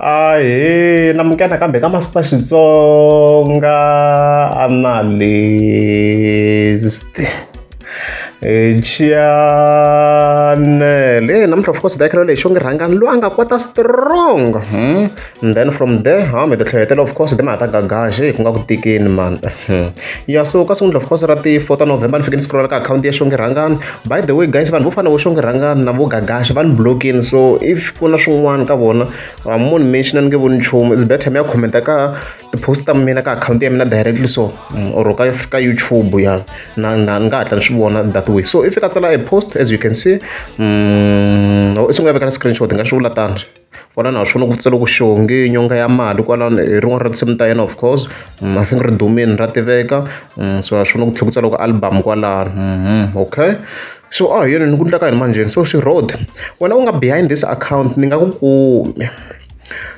Ahee namukela nakambe ka Master Xitsonga Analyst channel hey namuntlha of course hi ta leyi xonge rhangani loyi a nga kota strong And then from there ha mi ta tlhela of course timhaka ta gagaxe ku nga ku tikeni man ya so ka siku of course ra ti 4 ta November ni fike ni scroll ka akhawunti ya Xongi Rhangani. By the way guys, vanhu vo fana na vo Xongi Rhangani na vo Gagaxe va ni block-ini, so if ku na swin'wana ka vona a mo ni mention ni nge voni nchumu. It's better mi ya comment ka ti-post ta mina ka akhawunti ya mina directly so or ka YouTube ya na ni nga hatla ni swi vona that way. So if i ka tsala a post, as you can see, i sungula veka na screenshot hi nga swi vula tano kwalano a swi vona ku tsale ku Xongi nyonga ya mali kwalano hi rin'wana ra tinsimu ta yena. Of course, I think ri dumile, ra tiveka. So a swi vona ku tlhela ku tsala ku album kwalano. Okay, so a hi yona ni ku endla ka yini manjheni. So xirhodi wena u nga behind this account, ni nga ku kumi.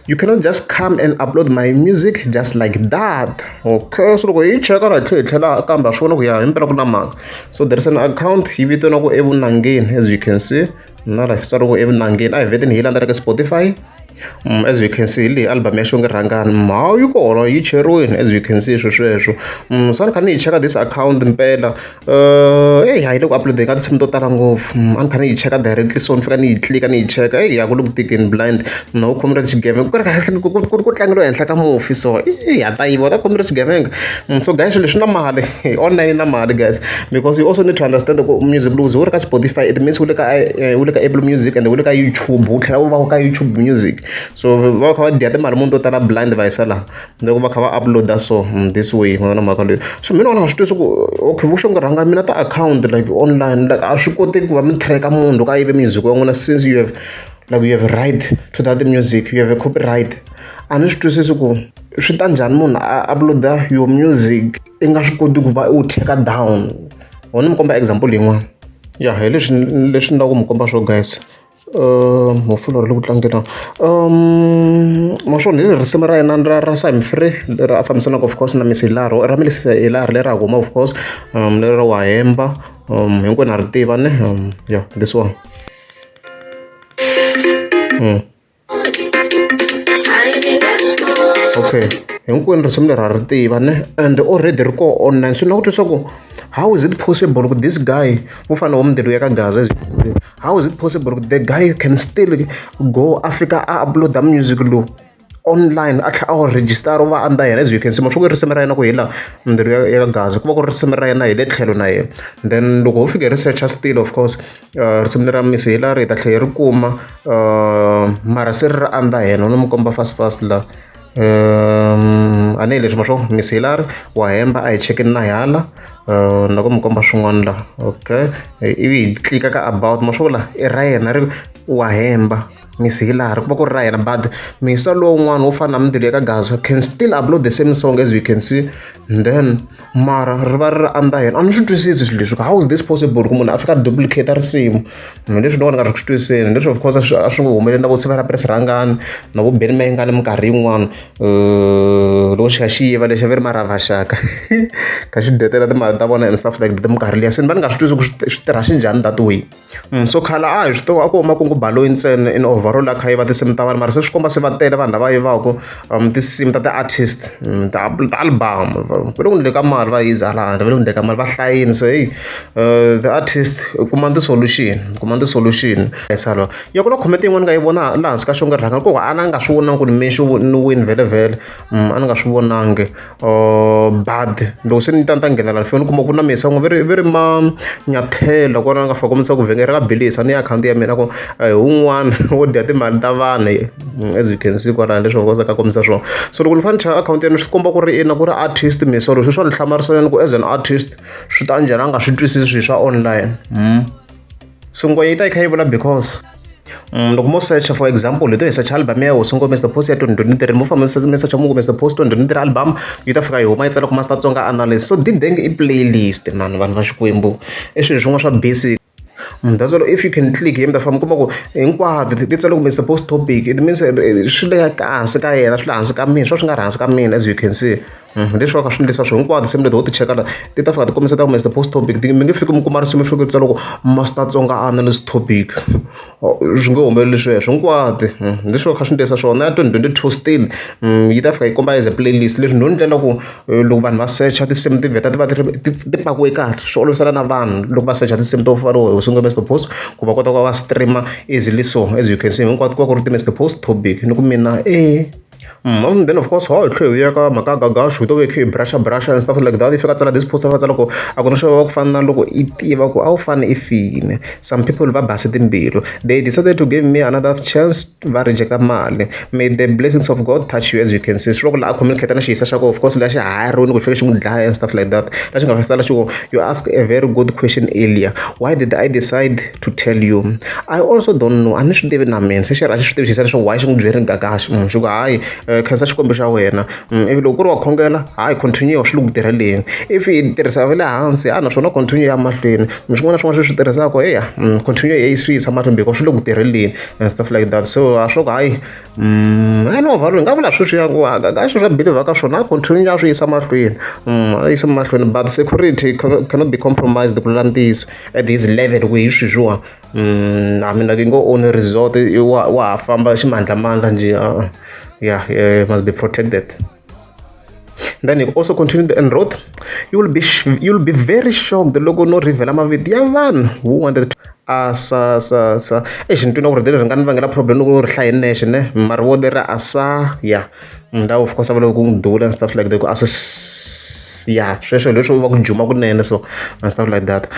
You cannot just come and upload my music just like that. Okay, so loko hi cheka ra hi tlhela kambe a swi vona ku ya himpela ku na mhaka. So there is an account yi vitaniwa ku Evunangeni, as you can see na la tsariwa ku Evunangeni. A hi vheteni hi landza ka Spotify. As you can see, leyi album ya Xongi Rhangani mhawu yi kona, yi cheriwini, as you can see swo sweswo. So a ni kha ni yi cheka this account mpela, eyi a yi le ku upload ka tinsimu to tala ngopfu. A ni kha ni yi cheka directly, so ni fika ni yi tlika ni yi cheka, eyi ya ku le ku tikeni blind na u khomile xigevenga ku ri kahle ku tlangeriwa henhla ka mufi, so i ya ta yiva ta khomile xigevenga. So guys, swilo leswi na mali online na mali guys, because you also need to understand ku music lowu wu ri ka Spotify, it means wu le ka Apple Music and wu le ka YouTube, wu tlhela wu va ka YouTube Music. So va kha va dya timali munhu to tala blind va yisa laha loko va kha va uploada so this way ma vona mhaka leyi. So mina nga swi twisi ku okay, vuxongi rhanga mina ta account like online, like a swi koteki ku va mi track munhu loko a yive music wa n'wina, since you have like you have a right to that music, you have a copyright. A ni swi twisisi ku swi ta njhani munhu a uploada your music i nga swi koti ku va u take down. Ho ni mi komba example yin'wana ya hi leswi leswi ni lava ku mi komba swo guys. Hopefully ri le ku tlangeni. Ma swona hi risimu ra yena ra Simon Free leri a fambisanaka of course na Miss Hilary ra Miss Hilary leri a huma of course, leri ra wa hemba, hinkwenu ha ri tiva ne. Yeah, this one. Okay, hinkwenu risimu leri ha ri tiva ne, and already ri koho online. So na ku twisa ku how is it possible ku this guy wo fana na wo Mbilu ya ka Gaza, how is it possible ku the guy can still go a fika a upload-a music lowu online, a tlhela a wu register wu va under yena? As you can see, ma swi ku risimu ra yena ku hi la Mbilu ya ka Gaza, ku va ku ri risimu ra yena hi le tlhelo na yena. Then loko ho fika hi ri search-a still, of course, risimu lera Miss Hillary hi ta tlhela hi ri kuma, mara se ri ri under yena. No mi komba fast fast la. A ni hi leswi ma swo Miss Hillary wa hemba, a hi chekeni na hala na ku mi komba swin'wana la. Okay, ivi hi tlika ka about, ma swo la i ra yena ri wa hemba Miss Hillary, ku va ku ri ra yena. But misa lowun'wana wo fana na Mbilu ya ka Gaza can still upload the same song, as you can see, then mara ri va ri ri under yena. A ni swi twisisi swilo leswi. How is this possible ku munhu a fika a duplicate risimu? Leswi no ka ni nga ri ku swi twisiseni leswi. Of course a swi ngo humeleli na vo Siva ra Press Rhangani na vo Benny Mayengani minkarhi yin'wana loko xi kha xi yiva lexi va ri maravhaxaka kha xi dyetela timali ta vona and stuff like that minkarhi liya. Se ni va ni nga swi twisisi ku swi tirha xinjhani that way. So khale a hi swi tiva a ku huma kungu baloyi ntsena in overall a kha yiva tinsimu ta vanhu, mara se swi komba se va tele vanhu lava yivaku tinsimu ta ti-artist, ti-album. Va le ku endleni ka mali, va yiza hala handle, va le ku endleni ka mali, va hlayini. So hey, the artist, kuma ti-solution, kuma ti-solution. Salo ya ku na comment yin'wana nga yi vona laha hansi ka Xongi Rhangani ku a na nga swi vonangi ku ni mention-iwini vhele vhele, a ni nga swi vonangi, but loko se ni ta ni ta nghena la ni fika ni kuma ku na misa n'we ve ri ma nyathela kwala nga fika kombisa ku vhengele ra ka bilisa ni akhawunti ya mina ku hi wun'wana wo dya timali ta vanhu, as you can see kwalano leswi hokosa ka kombisa swona. So loko ni fanele ni cheka akhawunti ya mina, swi komba ku ri ina ku ri artist misa leswi swa ni hlamarisa ku as an artist swi ta njhani a nga swi twisisi swilo swa online. So ngwenya yi ta yi kha yi vula because loko mo search, for example, hi to hi search album ya Hosi Ngome Mr Post ya 2023, mo famba mi search Mungu Mr Post 2023 album, yi ta fika yi huma yi tsala ku Master Tsonga Analyst. So dideng i playlist man, vanhu va Xikwembu, i swilo swin'wana swa basic. That's all. If you can click here, mi ta famba mi kuma ku hinkwato ti tsale ku Mr Post topic, it means swi le hansi ka yena, swi le hansi ka mina, swo swi nga ri hansi ka mina, as you can see. Leswi va kha swi endlisa swo hinkwato tinsimu leti ho ti cheka la ti ta fika ti kombisa ta ku Mr Post topic mi nge fiki mi kuma risimu fika tsala ku Master Tsonga analyst topic swi nge humeleli sweswo hinkwato leswi va kha swi endlisa swona ya 2022 still yi ta fika yi komba as a playlist leswi no ndlela ku loko vanhu va secha tinsimu ti vheta ti va ti ri ti pakiwe kahle swi olovisela na vanhu loko va secha tinsimu to fana ho sungula Mr Post ku va kota ku va va stream easily so as you can see hinkwato ku va ku ri ti Mr Post topic ni ku mina e then of course ho hi tlhela hi ya ka mhaka ya Gagash hi to ve hi kha hi brusha brusha and stuff like that i fika tsala this post a tsala ku a ku na xo ku fana na loko i tiva ku a wu fane i fini some people va base timbilu they decided to give me another chance va rejecta mali may the blessings of God touch you as you can see swi loko la a communicate na xiyisa xa ku of course la xi hayariwini ku fika xi n'wi dlaya and stuff like that la xi nga fasela xi ku you ask a very good question earlier why did I decide to tell you I also don't know a ni swi tivi na mina se xi ri a xi swi tivi xi leswaku why xi n'wi byerini Gagash xi ku hayi khensa Xikwembu xa wena ivi loko ku ri wa khongela hayi continue swi le ku tirheleni if i tirhisa va le hansi a naswona continue ya mahlweni swin'wana na swin'wana swi swi tirhisaka eya continue yi swi yisa mahlweni because swi le ku tirheleni and stuff like that so a swo ku hayi I know hi nga vula sweswiya ku Gagash swa believer ka swona a continue a swi yisa mahlweni a yisa mahlweni but security cannot be compromised ku vula ntiyiso at his level ku hi sweswiwa I mean like i ngo own resort wa wa ha famba ximandlamandla njhe yeah must be protected then he also continued and wrote you will be you will be very shocked loko no reveal mavito ya vanhu who wanted to asa sa sa exi ni twina ku ri ri nga ni vangela problem loko ri hlaye nexe ne mara wo leri asa ya ndhawu of course a va lava ku n'wi dula and stuff like that ku asa ya sweswo leswo va ku juma kunene so and stuff like that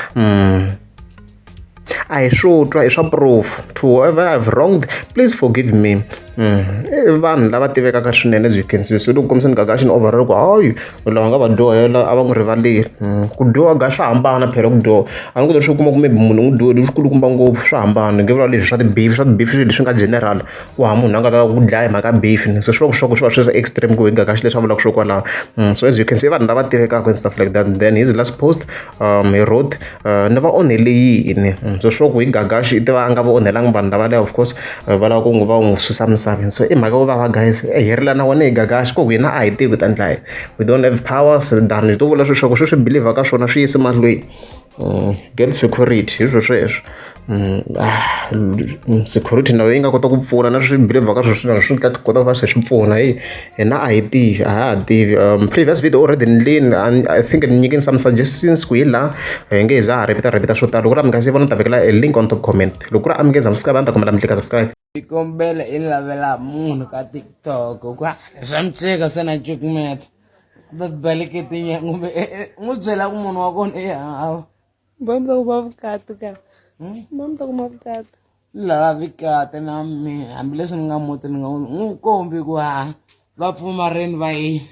a hi swo twa i swa proof to whoever I've wronged please forgive me i vanhu lava tivekaka swinene as you can see so loko kombiseni Gagash in overall ku hayi lava nga va dyohela a va n'wi rivaleri ku dyoha ga swa hambana phela ku dyoha a ni ku leswi u kuma ku maybe munhu n'wi dyohele swi kulukumba ngopfu swa hambana nge vula leswi swa ti-beef swa ti-beef swilo leswi nga general ku hava munhu a nga ta ku dlaya hi mhaka beef se swi va swa ku swi va swi ri extreme ku hi Gagash leswi a vulaka swo kwalaho so as you can see vanhu lava tivekaka and stuff like that then his last post he wrote ni va onhele yini so swi ku hi Gagash i tiva a nga va onhelanga vanhu lavaliya of course va lava ku n'wi va n'wi susa misaveni so i mhaka yo vava guys hi rila na wena hi Gagash ku hina a hi tivi ku ta endla yini we don't have power so than hi to vula sweswo ku swi swi believer ka swona swi yise mahlweni get security hi swo sweswo security na yi nga kota ku pfuna na swi believer ka swona swi ta kota ku va swi swi pfuna heyi hina a hi tivi a ha ha tivi previous video already ni ndleni I think ni nyikeni some suggestions ku hi laha hi nge hi za ha repeat repeat swo tala loko ku ri a mi nga se vona ni ta vekela a link on top comment loko ku ri a mi nge za subscribe a ni ta kombela mi tlika subscribe. Ni kombela i lavela munhu ka TikTok ku swa mi tshika se na cukumeta ta baleketinya kumbe n'wi byela ku munhu wa kona i hava. Va mi ta kuma vukati ka va mi ta kuma vukati lava vikati na mina hambileswi ni nga muti ni nga n'wi kombi ku ha va pfumarini va yini.